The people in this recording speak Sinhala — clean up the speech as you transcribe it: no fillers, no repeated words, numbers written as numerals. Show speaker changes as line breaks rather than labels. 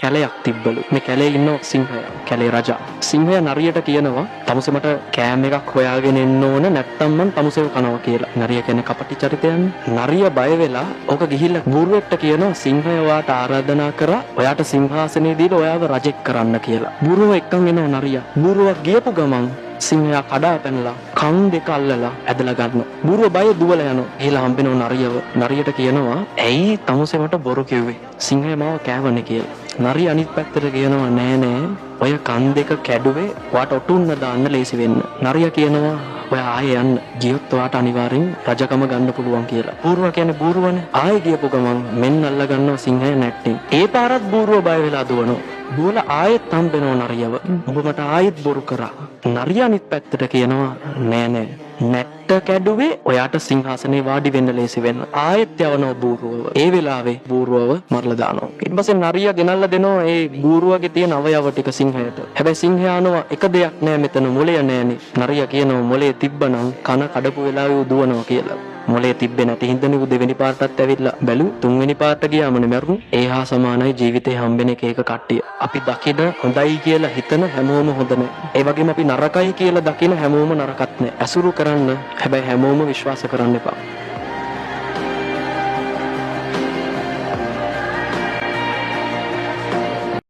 කැලයක් තිබ්බලු. මේ කැලේ ඉන්න සිංහයා, කැලේ රජා. සිංහයා නරියට කියනවා තමුසේ මට කෑම එකක් හොයාගෙන එන්න ඕන, නැත්තම් මං තමුසේව කනවා කියලා. නරිය කියන්නේ කපටි චරිතයන්නේ. නරිය බය වෙලා ඕක ගිහිල්ලා බූරුවෙක්ට කියනවා සිංහයා ඔයාට ආරාධනා කරා ඔයාට සිංහාසනය දීලා ඔයාව රජෙක් කරන්න කියලා. බූරුව එක්කන් එනවා නරියා. බූරුවා ගියපු ගමන් සිංහයා කඩා පැනලා කන් දෙක අල්ලලා ඇදලා ගන්නවා. බූරුව බය දුවලා යනවා. ගිහලා හම්බෙනවා නරියව. නරියට කියනවා ඇයි තමුසේ මට බොරු කිව්වේ? සිංහයා මාව කෑවනේ කියලා. නරිය අනිත් පැත්තට කියනවා නෑ නෑ, ඔය කන් දෙක කැඩුවේ ඔයාට ඔටුන්න දාන්න ලේසි වෙන්න. නරිය කියනවා ඔයා ආයෙ යන්න. ගියොත් ඔයාට අනිවාර්යෙන් රජකම ගන්න පුළුවන් කියලා. බූරුවා කියන්නේ බූරුවනේ. ආයෙ ගියපු ගමන් මෙන්න අල්ල ගන්නවා සිංහයා නැට්ටෙන්. ඒ පාරත් බූරුව බය වෙලා දුවනවා. දුවලා ආයෙත් හම්බෙනවා නරියව. උඹ මට ආයෙත් බොරු කරා. නරිය අනිත් පැත්තට කියනවා නෑ නෑ, නැට්ට කැඩුවේ ඔයාට සිංහාසනේ වාඩි වෙන්න ලේසි වෙන්න. ආයෙත් යවනවා බූරුවව. ඒ වෙලාවේ බූරුවව මරලා දානවා. ඊට පස්සේ නරියා ගෙනල්ලා දෙනවා ඒ බූරුවගේ තියෙන අවයව ටික සිංහයට. හැබැයි සිංහයා අහනවා එක දෙයක් නෑ මෙතන, මොලය නෑනේ. නරියා කියනවා මොලේ තිබ්බනම් කන කඩපු වෙලාවේ ඌ දුවනවා කියලා. මොලේ තිබ්බේ නැති හින්දානේ ඌ දෙවෙනි පාරටත් ඇවිල්ලා බැලුවේ. තුන්වෙනි පාරට ගියාමනේ මැරුණේ. ඒ හා සමානයි ජීවිතේ හම්බෙන එක එක කට්ටිය. අපි දකින හොඳයි කියලා හිතන හැමෝම හොඳ නෑ. ඒ වගේම අපි නරකයි කියලා දකින හැමෝම නරකත් නෑ. ඇසුරු කරන්න, හැබැයි හැමෝම විශ්වාස කරන්න එපා.